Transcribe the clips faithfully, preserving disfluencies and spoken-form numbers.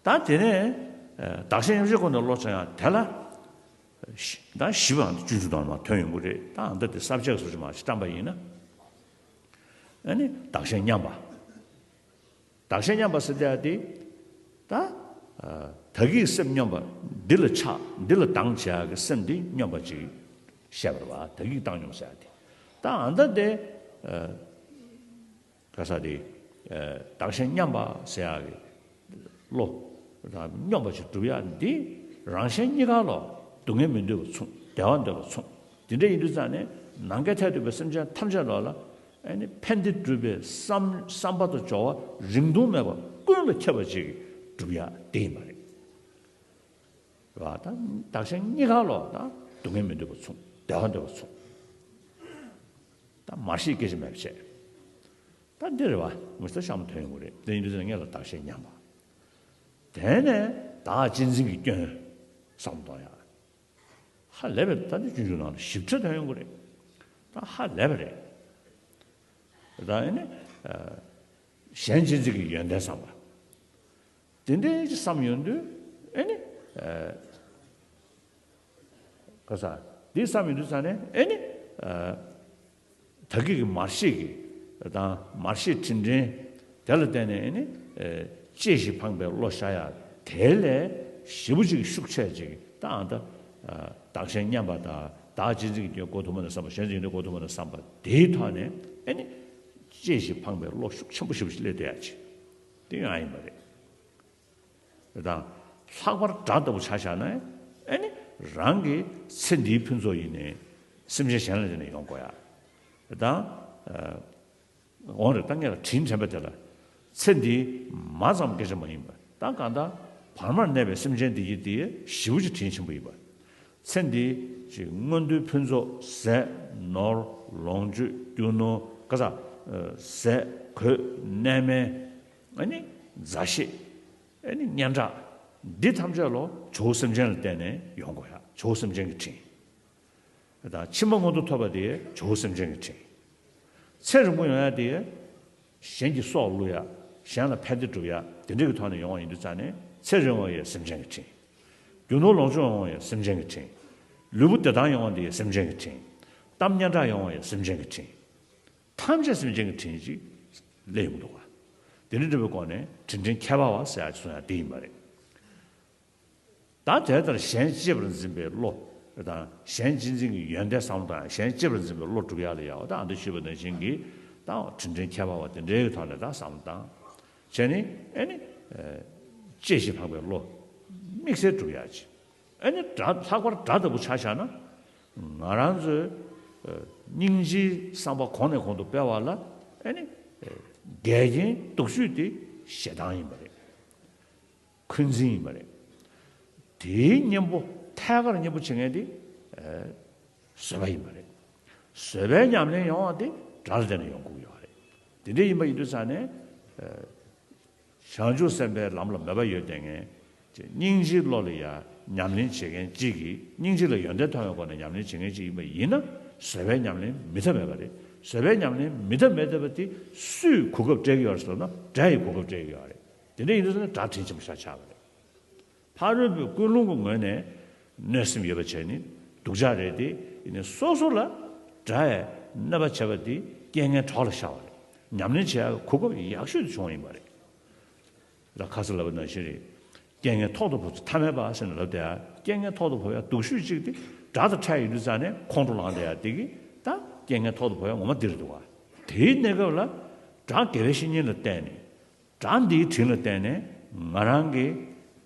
ད་དེ་ནས་བདག་གཞན་མཉམ་བརྗེའི་སྒོ་ནས་བློ་སྦྱང་ཡག་དེ་ལ་ད་བཞི་པའམ་བཅུ་གཅིག་དང་མ་ཐོན་ཡོང་གི་རེད། ད་ཨ་མདའ་དེ་ས་བཅད་སོགས་ཀྱི་མ་ཞིག་བཀྲམ་པ་ཡིན་ན། ཨ་ནི་བདག་གཞན་མཉམ་པ། བདག་གཞན་མཉམ་པ་ཟེར་དེ་ཡ་དེ་ད་ད་གིའི་སེམས་མཉམ་པ། འདི་ལ་ཆགས་འདི་ལ་སྡང་བྱེད་ཡག་གི་སེམས་འདི་མཉམ་པ་ཅིག་བཤད་པ་རེད་བ། ད་གིའི་བཏང་སྙོམས་ཟེར་ཡག་དེ། ད་ཨ་མདའ་དེ་ག་ས་དེ་བདག་གཞན་མཉམ་པ་ཟེར་ཡག་གི་བློ་དང་སྙོམས་པ་ཅིག་སྒྲུབ་ཡག་འདི་རང་གཞན་གཉིས་ཀ་ལ་སྡུག་བསྔལ་མི་འདོད་པ་མཚུངས། བདེ་བ་འདོད་པ་མཚུངས། དེ་འདྲ་ཡིན་དུས་ཙང་ནས་ནམ་མཁའི་མཐས་གཏུགས་པའི་སེམས་ཅན་ཐམས་ཅད་ལ་ལ་ཨ་ནི་ཕན་བདེ་སྒྲུབ་པའི་བསམ་བསམ་པ་དང་སྦྱོར་བ་རིང་ཐུང་མེད་པར་ཀུན་ལ་ཁྱབ་པ་ཅིག་སྒྲུབ་ཡག་དེ་ཡིན་པ་རེད། རེད་བ། ད་བདག་གཞན་གཉིས་ཀ་ལ་ད་སྡུག་བསྔལ་མི་འདོད་པ་མཚུངས། བདེ་བ་འདོད་པ་མཚུངས། ད་མར་ཤེས་སྐད་ཆ་མེད་པ་བྱས། ད་འདི་རེད་བ། མི་ཚེ་གཤམ་ཐོན་ཡོང་གི་རེད། དེ་ཡིན་དུས་ཙང་ངེད་ལ་བདག་གཞན་མཉམ་པ། དེ་ནས་བདག་གཅེས་འཛིན་གྱི་སྐྱོན་བསམ་གཏོང་ཡག་ཧ་ལས་པའི་ད་འདི་སྤྱོད་འཇུག་ནང་ལ་ཞིབ་ཕྲ་ཐོན་ཡོང་གི་རེད། ད་ཧ་ལས་པ་རེད། ད་ཨ་ནི་གཞན་གཅེས་འཛིན་གྱི་ཡོན་ཏན་བསམ་པ། དེ་འདྲའི་བསམ་ཡོང་དུས་ཨ་ནི་ག་ས་འདི་བསམ་ཡོང་དུས་ཙང་ནས་ཨ་ནི། ད་གིན་གྱི་མར་ཤེས་ཀྱི་དང་མར་ཤེས་དྲིན་དྲན་དེ་ལ་བརྟེན་ནས་ཨ་ནི་ཨེ་གཅེས་ཤིང་ཕངས་པའི་བློ་ཤར་ཡག་དེ་ལས་ཞེ་པོ་ཅིག་ཤུགས་ཆེ་ཅིག་ད་ཨ་ད་བདག་གཞན་མཉམ་པ་དང་བདག་གཅེས་འཛིན་གྱི་སྐྱོན་གོ་ཐུབ་མ་ན་བསམ་པ། གཞན་གཅེས་འཛིན་གྱི་སྐྱོན་གོ་ཐུབ་མ་ན་བསམ་པ་དེའི་ཐོག་ནས་ཨ་ནི་གཅེས་ཤིང་ཕངས་པའི་བློ་ཤུགས་ཆེན་པོ་ཞེ་པོ་ཅིག་སླེབས་བསྡད་ཡག་ཅིག་དེ་ཡང་ཡིན་པ་རེད། དང་། ལྷག་པར་དགྲ་ལྟ་བུ་ཆ་བཞག་ན་ཨེ་ནི་རང་གི་ཚེ་འདིའི་ཕུན་ཚོགས་ཡིན་ནའི་སེམས་ཅན་གཞན་ལ་དེ་ནས་ཡོང་དགོས་ཡ། དང་། འོང་རེད། ད་ངས་ལ་དྲིན་དྲན་པ་དེ་ལ་ཚེ་འདི་མ་ཙམ་སྐད་ཆ་མ་ཡིན་པ་ད་གང་ལྟར་བར་མར་གནས་པའི་སེམས་ཅན་འདི་ཡི་དེ་ཞེ་པོ་ཅིག་དྲིན་ཆེན་པོ་ཡིན་པ། ཚེ་འདི་ཅིག་མངོན་མཐོའི་ཕུན་ཚོགས་ཟས་ནོར་ལོངས་སྤྱོད་རྒྱུ་ནོར་ག་ས་ཟས་གོས་གནས་མལ་ཨ་ནི་མཛའ་བཤེས། ཨེ་ནི་སྙན་གྲགས་འདི་ཐམས་ཅད་ལོ་ཇོ་བོ་སེམས་ཅན་ལ་བརྟེན་ནས་ཡོང་དགོས་ཡ། ཇོ་བོ་སེམས་ཅན་གྱི་དྲིན། དང་ཕྱི་མ་མངོན་མཐོ་ཐོབ་པ་དེ་ཇོ་བོ་སེམས་ཅན་གྱི་དྲིན། ཚེ་རིང་པོ་ཡོང་ཡ་དེ་གཞན་གྱི་སྲོག་བླུ་ཡ། གཞན་ལ་ཕན་བདེ་སྒྲུབ་ཡ་དེ་འདྲ་གི་ཐོག་ནས་ཡོང་བ་ཡིན་དུས་ཙང་ནས་ཚེ་རིང་བ་ཡི་སེམས་ཅན་གྱི་དྲིན། རྒྱུ་ནོར་ལོངས་སྤྱོད་ཡོང་བ་ཡི་སེམས་ཅན་གྱི་དྲིན། ལུས་པོ་བདེ་ཐང་ཡོང་བ་དེ་ཡི་སེམས་ཅན་གྱི་དྲིན། གཏམ་སྙན་གྲགས་ཡོང་བ་ཡི་སེམས་ཅན་གྱི་དྲིན། ཐམས་ཅད་སེམས་ཅན་གྱི་དྲིན་ཅིག་སླེབས་ཡོང་གི་འདུག་ག་དེ་འདྲ་འདྲ་བའི་སྒོ་ནས་དྲིན་དྲན་ཁྱད་པར་བ་ཟེར་ཡ་ཅིག་གསུང་ཡ་དེ་ཡིན་པ་རེད། ད་དེ་ལྟར་གཞན་གཅེས་པར་འཛིན་པའི་བློ་དང་གཞན་གཅེས་འཛིན་གྱི་ཡོན་ཏན་བསམ་བློ་དང་གཞན་གཅེས་པར་འཛིན་པའི་བློ་སྒྲུབ་ཡ་ལ་ཡ་བ་ད་ཨ་འདི་ཞུས་པ་ནང་བཞིན་གྱི་ད་དྲིན་དྲན་ཁྱད་པར་བ་དེ་འདྲའི་གི་ཐོག་ནས་ད་བསམ་བློ་བཏང་བྱས་ནས་ཨེ་ནི་གཅེས་ཤིང་ཕངས་པའི་བློ་དམིགས་བསལ་སྒྲུབ་ཡ་ཅིག་ཨེ་ནི་དགྲ་ལྷག་པར་དགྲ་ལྟ་བུ་ཆ་བཞག་ན། ང་རང་ཚོའི་སྙིང་རྗེའི་བསམ་པ་གོང་ནས་གོང་དུ་སྤེལ་བ་ལ་ཨེ་ནི་འགལ་རྐྱེན་སྡུག་ཤོས་དེ་ཞེ་སྡང་ཡིན་པ་རེད། འཁོན་འཛིན་ཡིན་པ་རེད། དེའི་གཉེན་པོ་ཐད་ཀར་གཉེན་པོ་བྱེད་མཁན་དེ་བཟོད་པ་ཡིན་པ་རེད། བཟོད་པའི་ཉམས་ལེན་ཡོང་བ་དེ་དགྲ་ལ་བརྟེན་ནས་ཡོང་དགོས་ཀྱི་ཡོད་རེད། དེ་འདྲ་ཡིན་པ་ཡིན་དུས་ཙང་ནས། བྱང་ཆུབ་སེམས་དཔའི་ལམ་ལ་མོས་པ་ཡོད་བསྡད་མཁན། སྙིང་རྗེའི་བློ་ལ་ཡང་ཉམས་ལེན་བྱེད་མཁན་གཅིག་གིས་སྙིང་རྗེ་ལ་ཡོན་ཏན་མཐོང་བའི་སྒོ་ནས་ཉམས་ལེན་བྱེད་མཁན་གཅིག་ཡིན་པ་ཡིན་ན་བཟོད་པའི་ཉམས་ལེན་མི་ཐབས་མེད་པ་རེད། བཟོད་པའི་ཉམས་ལེན་མི་ཐབས་མེད་བསྡད་པ་དེ་སུས་གོ་སྐབས་སྤྲད་ཀྱི་ཡོད་རེད་ཟེར་ན་དགྲ་ཡིས་གོ་སྐབས་སྤྲད་ཀྱི་ཡོད་རེད། དེ་འདྲ་ཡིན་དུས་ཙང་ནས་དགྲ་དྲིན་ཆེན་པོ་ཞེ་དྲག་ཆགས་པ་རེད། ཕ་རོལ་པོའི་ཀུན་སློང་གི་ངོས་ནས་གནོད་སེམས་ཡོད་པ་བྱས་ནས་སྡུག་ཅག་རེད་དེ། ཡིན་ནའི་སོ་སོ་ལ་དགྲ་ཡིས་གནོད་པ་བྱས་པ་དེ་རྐྱེན་ངན་གྲོགས་ལ་ཤར་བ་རེད། ཉམས་ལེན་བྱེད་ཡག་གི་གོ་སྐབས་ཡག་ཤོས་དེ་བྱུང་བ་ཡིན་པ་རེད། ད་ཁ་སང་ལབ་པ་ནང་བཞིན་རེད། རྐྱེན་ངན་ཐོག་ཏུ་བབས་ཚུལ་ཐ་མལ་པ་ཟེར་ནས་ལབ་བསྡད་ཡ། རྐྱེན་ངན་ཐོག་ཏུ་བབས་ཡ་སྡུག་ཤོས་གཅིག་དེ་དགྲ་དང་འཕྲད་ཡོང་དུས་ཙང་ནས་ཁོང་ཁྲོ་ལངས་བསྡད་ཡ་དེ་གིས་ད་རྐྱེན་ངན་ཐོག་ཏུ་བབས་ཡ་ངོ་མ་འདི་རེད་འདུག་ག་དེའི་གནས་སྐབས་ལ་དགྲ་དགེ་བའི་བཤེས་གཉེན་ལ་བརྟེན་ནས། དགྲ་འདིའི་དྲིན་ལ་བརྟེན་ནས་ང་རང་གི་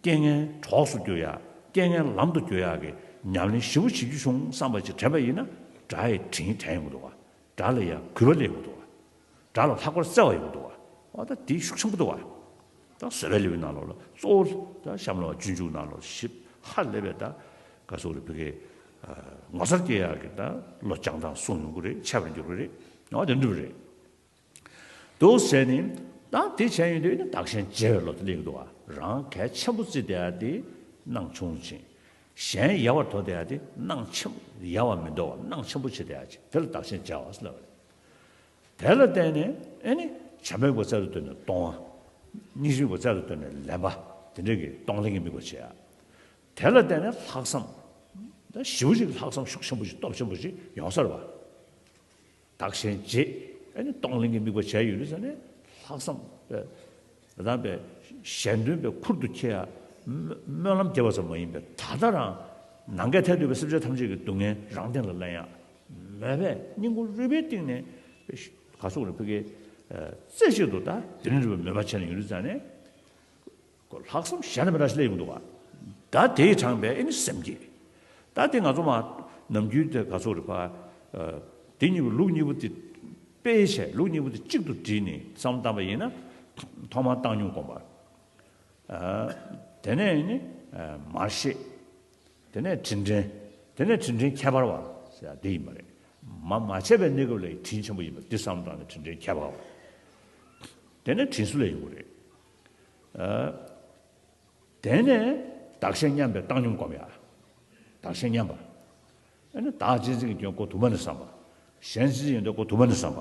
རྐྱེན་ངན་གྲོགས་སུ་འགྱུར་ཡ། རྐྱེན་ངན་ལམ་དུ་བསྒྱུར་ཡ་གི་ཉམས་ལེན་ཞེ་པོ་བྱེད་རྒྱུ་བྱུང་བསམ་པ་ཅིག་དྲན་པ་ཡིན་ན་དགྲ་ཡི་དྲིན་དྲན་ཡོང་གི་འདུག་ག་དགྲ་ལ་ཡང་གུས་པ་སླེབས་ཡོང་གི་འདུག་ག་དགྲ་ལ་ལྷག་པར་བརྩེ་བ་ཡོང་གི་འདུག་ག་འོ་ད་དེ་ཤུགས་ཆེན་པོ་འདུག་ག་ད་བཟོད་པའི་ལེའུའི་ནང་ལོགས་ལ་གཙོ་བོ་ད་གཤམ་ལ་སྤྱོད་འཇུག་ནང་ལོགས་ཞིབ་ཧ་ལས་པའི་ད་ག་སོགས་རེད། བོད་སྐད་ངོ་མཚར་སྐྱེ་ཡག་གི་ད་བློ་སྦྱང་སྟངས་གསུངས་ཡོང་གི་རེད། འཆད་པར་འགྱུར་གི་རེད། འོ་དེ་འདྲ་རེད། འདུག་ཟེར་ནས་ད་དེ་བྱས་ཡོང་དུས་ནི་བདག་གཞན་བརྗེ་བའི་བློ་དེ་སླེབས་ཀྱི་འདུག་ག་རང་གལ་ཆེན་པོ་བརྩི་བསྡད་ཡ་དེ་སྣང་ཆུང་ཕྱིན། གཞན་ཡལ་བར་དོར་བསྡད་ཡ་དེ་སྣང་ཆེན་པོ་ཡལ་བར་མི་དོར་བ་སྣང་ཆེན་པོ་བྱེད་བསྡད་ཡ་ཅིག་དེ་ལ་བདག་གཞན་བརྗེ་བ་ཟེར་ལབ་པ་རེད། དེ་ལ་བརྟེན་ནས་ཨེ་ནི་བྱམས་པའི་སྒོ་རྩལ་དུ་བཏོན་ནས་གཏོང་བ། སྙིང་རྗེའི་སྒོ་རྩལ་དུ་བཏོན་ནས་ལེན་པ། དེ་འདྲ་གི་གཏོང་ལེན་གྱི་དམིགས་པ་བྱེད་ཡ། དེ་ལ་བརྟེན་ནས་ལྷག་བསམ། ད་ཞེ་པོ་ཅིག་ལྷག་བསམ་ཤུགས་ཆེན་པོ་ཅིག་སྟོབས་ཆེན་པོ་ཅིག་ཡོང་ས་རེད་པ། བདག་གཞན་བརྗེ། ཨ་ནི་གཏོང་ལེན་གྱི་དམིགས་པ་བྱས་ཡོད་རེད་ཟེར་ནས་ལྷག་བསམ་པས། ད་ལྟ་པའི་གཞན་དོན་པའི་ཁུར་དུ་འཁྱེར་ཡ། སྨོན་སྨོན་ལམ་རྒྱབ་པ་ཙམ་མ་ཡིན་པའི་ད་ལྟ་རང་ནམ་མཁའི་མཐས་གཏུགས་པའི་སེམས་ཅན་ཐམས་ཅད་ཀྱི་སྡུག་བསྔལ་རང་སྟེང་ལ་ལེན་ཡ། མོས་པས་སྙིང་ཁུང་རུས་པའི་གཏིང་ནས་ག་ཚོད་རེ་ཕ་གི་རྩེ་གཅིག་ཏུ་ད་དེ་རིང་རེ་བའི་མོས་པ་བྱས་ནས་ཡོད་རེད་ཟེར་ནས། ལྷག་བསམ་གཞན་དང་མི་འདྲ་ཞིག་སླེབས་ཡོང་འདུག་ག་ད་དེའི་དྲངས་པའི་ཨེ་ནི་སེམས་བསྐྱེད། ད་དེ་ང་ཚོ་མ་ནམ་རྒྱུན་དེ་ག་ཚོད་རེད་པ། དེ་གཉིས་པོ་ལུགས་གཉིས་པོ་དེ་དཔེ་བྱས་ལུགས་གཉིས་པོ་དེ་གཅིག་ཏུ་བསྒྲིལ་ནས་བསམ་བློ་བཏང་པ་ཡིན་ན། ཐོག་མར་བཏང་སྙོམས་སྒོམ་པ། དེ་ནས་ནི་མར་ཤེས། དེ་ནས་དྲིན་དྲན། དེ་ནས་དྲིན་དྲན་ཁྱད་པར་བ་ཟེར་ཡ་དེ་ཡིན་པ་རེད། མ་མ་བྱས་པའི་གནས་སྐབས་ལ་དྲིན་ཆེན་པོ་ཡིན་པ་འདི་བསམ་བློ་བཏང་ནས་དྲིན་དྲན་ཁྱད་པར་བ། དེ་ནས་དྲིན་གཟོ་ལས་ཡོང་གི་རེད། དེ་ནས་བདག་གཞན་མཉམ་པའི་བཏང་སྙོམས་སྒོམ་ཡ། བདག་གཞན་མཉམ་པ། ཨ་ནི་བདག་གཅེས་འཛིན་གྱི་སྐྱོན་ཁོ་དུ་མ་ནས་བསམ་པ། གཞན་གཅེས་འཛིན་ཡོན་ཏན་ཁོ་དུ་མ་ནས་བསམ་པ།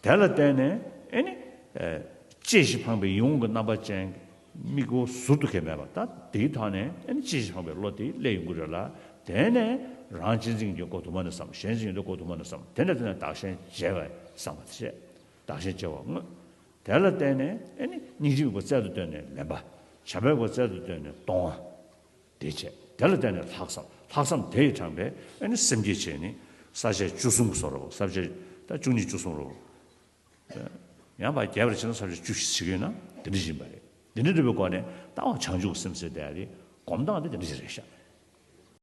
དེ་ལ་བརྟེན་ནས་ཨ་ནི། ཨེ། བཅད་ཤིང་འཕངས་པའི་ཡིད་འོང་གི་རྣམ་པ་ཅན་དམིགས་ཡུལ་ཟུར་དུ་གས་མེད་པ་ད་དེའི་ཐོག་ནས་ཨ་ནི་བཅད་ཤིང་འཕངས་པའི་བློ་དེ་སླེབས་ཡོང་གི་རེད་ལ། དེ་ནས་རང་གཅེས་འཛིན་གྱི་སྐྱོན་ཁོ་དུ་མ་ནས་བསམ། གཞན་གཅེས་འཛིན་ཡོན་ཏན་ཁོ་དུ་མ་ནས་བསམ། དེ་ལ་བརྟེན་ནས་བདག་གཞན་བརྗེ་བའི་བསམ་པ་དེ་བྱས། བདག་གཞན་བརྗེ་བ་དངོས། དེ་ལ་བརྟེན་ནས་ཨེ་ནི་སྙིང་རྗེ་དམིགས་པ་རྩལ་དུ་བཏོན་ནས་ལེན་པ། བྱམས་པའི་དམིགས་པ་རྩལ་དུ་བཏོན་ནས་གཏོང་བ། དེ་བྱས། དེ་ལ་བརྟེན་ནས་ལྷག་བསམ། ལྷག་བསམ་དེ་ཡི་དྲངས་པས་ཨེ་ནི་སེམས་བསྐྱེད་བྱས་ནི་ས་བཅད་བཅུ་གསུམ་གྱི་བཟོ་འདྲ་བོ། ས་བཅད་ད་བཅུ་གཉིས་བཅུ་གསུམ་རོ། ཡང་བ་རྒྱས་པར་བྱས་ན་ས་བཅད་བཅུ་བཞི་ཞིག་ཡོད་ན་དེ་འདྲ་ཡིན་པ་རེད། དེ་འདྲ་འདྲ་བའི་སྒོ་ནས་ལྟ་བ་བྱང་ཆུབ་སེམས་ཟེར་དེ་རེད། སྒོམ་སྟངས་དེ་དེ་འདྲ་ཞིག་རེད་ཤག